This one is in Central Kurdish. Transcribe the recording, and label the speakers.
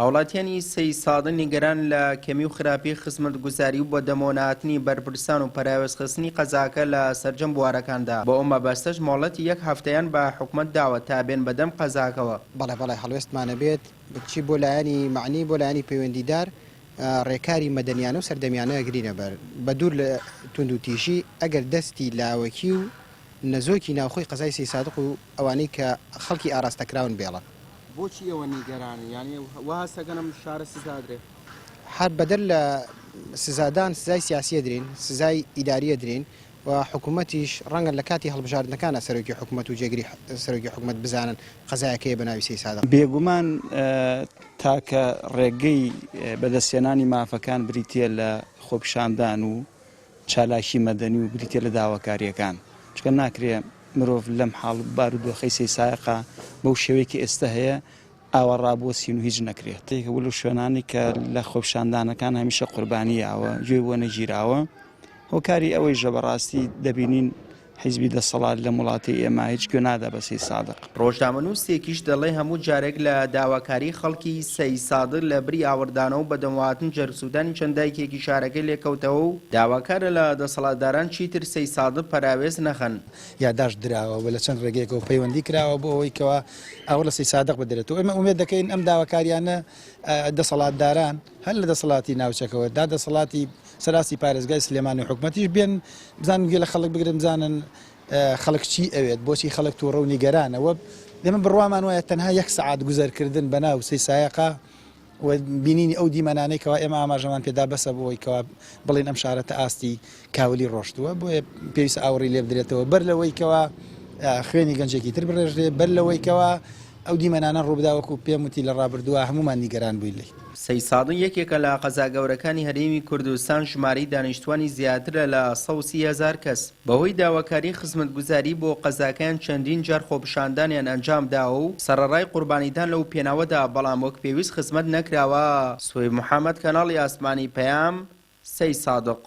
Speaker 1: هاوڵاتیانی سەیدسادق نیگەران لە کەمی و خراپی خزمەتگوزاری و بەدەمەوەنەهاتنی بەرپرسان و پەراوێزخستنی قەزاکە لە سەرجەم بوارەکاندا، بۆ ئەو مەبەستەش مۆڵەتی یەک هەفتەیان بە حکومەت داوە تا بێن بەدەم قەزاکەوە.
Speaker 2: بەڵێ بەڵێ هەڵوێستمان ئەبێت چی بۆ لایەنی مەعنی بۆ لایەنی پەیوەندیدار ڕێکاری مەدەنیانە و سەردەمیانە ئەگرینە بەر بە دوور لە توندوتیژی ئەگەر دەستی لاوەکی و نەزۆکی ناوخۆی قەزای سەیسادق و ئەوانەی کە خەڵکی ئاراستەکراون بێڵن.
Speaker 1: بۆچی ئێوە نیگەرانن یانی وا هەست دەکەن ئەم شارە سزا ئەدرێ؟
Speaker 2: هەر بەدەر لە سزادان سزای سیاسی ئەدرێین، سزای ئیداری ئەدرێین و حکوومەتیش ڕەنگە لە کاتی هەڵبژاردنەکانا سەرۆکی حکوومەت و جێگری سەرۆکی حکوومەت بزانن قەزایەکەیە بە ناوی سەیسادق.
Speaker 3: بێگومان تاکە ڕێگەی بەدەستهێنانی مافەکان بریتییە لە خۆپیشاندان و چالاکی مەدەنی و بریتیە لە داواکارییەکان، چونکە ناکرێ مرۆڤ لەم حاڵ و بارودۆخەی سەیسایەقا بەو شێوەی کە ئێستە هەیە ئاوا ڕابوەستین و هیچ نەکرێت. یەکێک بوو لەو شوێنانەی کە لە خۆپیشاندانەکان هەمیشە قوربانی یاوە، گوێی بۆ نەگیراوە. هۆکاری ئەوەیشە بەڕاستی دەبینین حیزبی دەسەڵات لەم وڵاتەی ئێمە هیچ گوێ نادا بە سەی سادق.
Speaker 1: ڕۆژنامەنووسێکیش دەڵێ هەموو جارێک لە داواکاریی خەڵکی سەی سادق لە بری ئاوڕدانەوە و بەدەموهاتن جەرگسووتانی چەند دایکێکی شارەکەی لێکەوتەوە و داواکارە لە دەسەڵاتداران چیتر سەی سادق پەراوێز نەخەن.
Speaker 4: یاداشت دراوە و لە چەند ڕێگەیەکەوە پەیوەندی کراوە بۆ ئەوەی کەوا ئاوڕ لە سەی سادق بدرێتەوە. ئێمە ئومێد دەکەین ئەم داواکارییانە دەسەڵاتداران هەر لە دەسەڵاتی ناوچەکەوە تا دەسەڵاتی سەر ئاستی پارێزگای سلێمانی و حکومەتیش بێن بزانن گوێ لە خەڵک بگرن بزانن خەڵک چی ئەوێت بۆچی خەڵک تووڕە و نیگەرانە وە ئێمە بڕوامان وایە تەنها یەک سەعات گوزەرکردن بە ناو سەی سایەقا و بینینی ئەو دیمەنانەی کەوا ئێمە ئاماژەمان پێدا بەسە بۆ ئەوەی کەوا بڵێن ئەم شارە تا ئاستی کاولی ڕۆشتووە بۆیە پێویستە ئاوڕی لێ بدرێتەوە بەر لەوەی کەوا خوێنی گەنجێکی تر بڕێژرێ بەر لەوەی کەوا ئەو دیمەنانە ڕووبدا وەکو پێم وتی لە ڕابردووە هەموومان نیگەران بووین لێی.
Speaker 1: سەیدسادق یەکێکە لە قەزا گەورەکانی هەرێمی کوردستان، ژمارەی دانیشتوانی زیاترە لە 130 هەزار کەس، بەهۆی داواکاری خزمەتگوزاری بۆ قەزاکەیان چەندین جار خۆپیشاندانیان ئەنجامداوە و سەڕەڕای قوربانیدان لەو پێناوەدا بەڵام وەک پێویست خزمەت نەکراوە. سوهیب محەمەد، کەناڵی ئاسمانی پەیام، سەیدسادق.